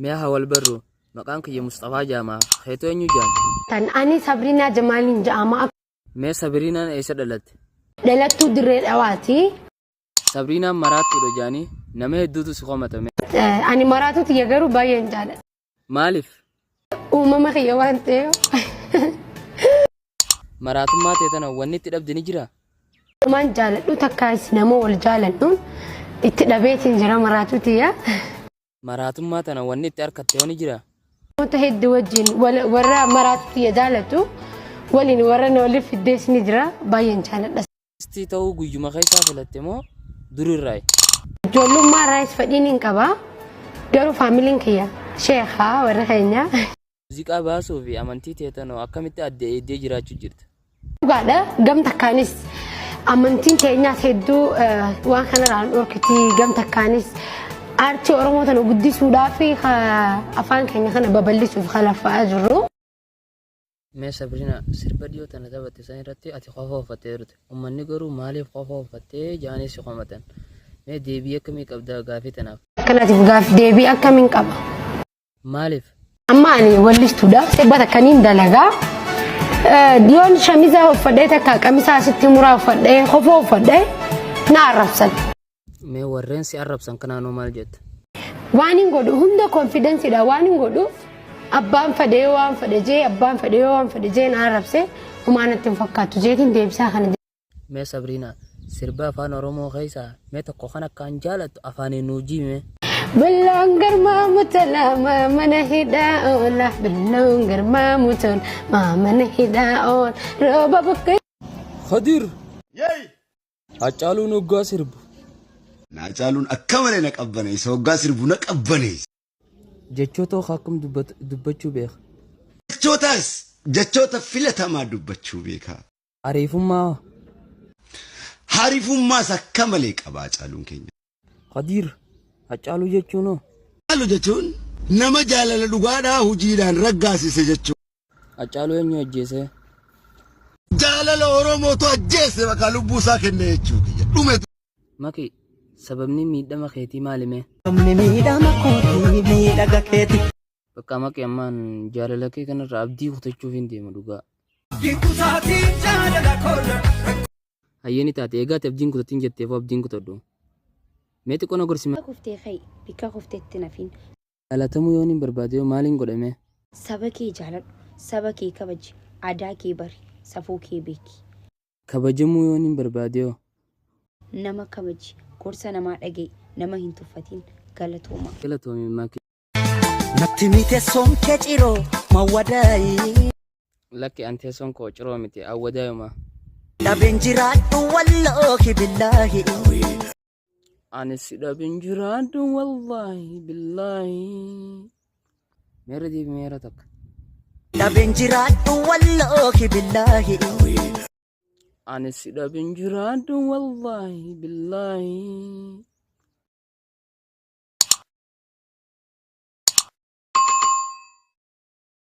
Mee haa wal barru. Maqaan kiyya Musxafaa ja'ama. Keetoo eenyu ja'ama? Tan ani Sabriinaa Jamaaliin ja'ama. Mee Sabriinaan eessa dhalatte? Dhalattuu Dirree Dhawaati. Sabriinaan maraattuudha ja'anii nama hedduutu si komata. Mee. Ani maraatuu tiyya garuu baay'een jaaladha. Maaliif? Uumama kiyya waan ta'eef. Maraatummaa tee tana wanni itti dhabde ni jiraa? Namaan jaaladhu takkaas nama wal jaaladhuun itti dhabeetiin jira maraatuu tiyya. Maraatummaa tana wanni itti arkatte hoo ni jiraa? Namoota hedduu wajjin warra maraatuu tiyya jaalatu waliin warra na waliif fiddees ni jira baay'een jaaladha. Artistii ta'uu guyyuma keessaa filatte moo durirraayi? Ijoollummaa irraayis fedhiin hin qaba. Garuu faamiliin kiyya sheekha warri keenya. Muuziqaa baasuu fi amantii tee tanoo akkamitti adda eeddee jiraachuu jirta? Dhugaadha gam takkaanis amantiin keenyaas hedduu waan kanarraa nu dhorkiti gam takkaanis aartii Oromoo tana guddisuudhaa fi afaan keenya kana babal'isuuf kan laffa'aa jirru. Mee Sabrina sirba dhiyoo tana taphatte san irratti ati kofoo uffattee turte. Ummanni garuu maaliif kofoo uffattee ja'anii si komatan. Mee deebii akkamii qabda gaafii tanaaf? Akkanaatiif gaaf deebii akkamiin qaba? Maaliif? Amma ani wallistuudha. Sirba takkaniin dalagaa. Yoon shamiza uffadhee takka qamisaa asitti muraa uffadhee kofoo uffadhee na arrabsan. Mee warreen si arrabsan kanaanoo maal jetta? Waan hin godhu hunda konfidensiidha waan hin godhuuf abbaan fedhe yoo waan fedhe jee abbaan fedhe yoo waan fedhe jee na arrabse homaa natti hin fakkaatu jeetiin deebisaa kana. Mee Sabrina sirba afaan Oromoo keessaa mee tokko kan akkaan jaalattu afaaniin nuuf jimi mee. Billoon garmaamu tola mana hidhaa oola. Billoon garmaamu tola mana hidhaa oola. Rooba bukkee. Khadir! Haccaaluun hoggaa sirbu. Haacaaluun akka malee na qabbaneessa. Hoggaa sirbu na qabbaneessa. Jechoota hoo akkam dubbachuu beeka? Jechootaas jechoota filatamaa dubbachuu beeka. Ariifummaa hoo? Harifummaas akka malee qaba Haacaaluun keenya. Kadiir, Haccaaluu jechuun hoo? Haacaaluu jechuun nama jaalala dhugaadhaa hojiidhaan raggaasise jechuudha. Haccaaluu eenyu ajjeesee? Jaalala Oromootu ajjeese bakka lubbuu isaa kenne jechuu kiyya. Dhume. Maki, sababni miidhama keetii maali mee? Sababni miidhama kootii miidhaga keeti. Bakka maqi ammaan jaalala kee kanarraa abdii kutachuuf hin deema dhugaa. Hayyee ni taate egaa ati abdiin kutatin jetteefuu abdiin kutadhu. Mee xiqqoo na gorsi. Bakka kuftee ka'i, bikka kuftetti hin hafin. Jaalatamuu yoon hin barbaade hoo maaliin godha mee? Saba kee jaaladhu, saba kee kabaji, aadaa kee bari, safuu kee beeki. Kabajamuu yoon hin barbaade hoo? Nama kabaji, gorsa namaa dhaga'i, nama hin tuffatin. Galatoomaa. Galatoomi Maki. Natti himi teessoon kee ciroo mawwadaayi. Lakki an teessoon koo ciroo miti awwadaayuma. Dhabeen jiraadhu wallaahi billaahi. Ani si dhabin jiraadhu wallaahi billaahi. Meerra deebi meera takka. Dhabeen jiraadhu wallaahi billaahi. Ani si dhabin jiraadhu wallaahi billaahi.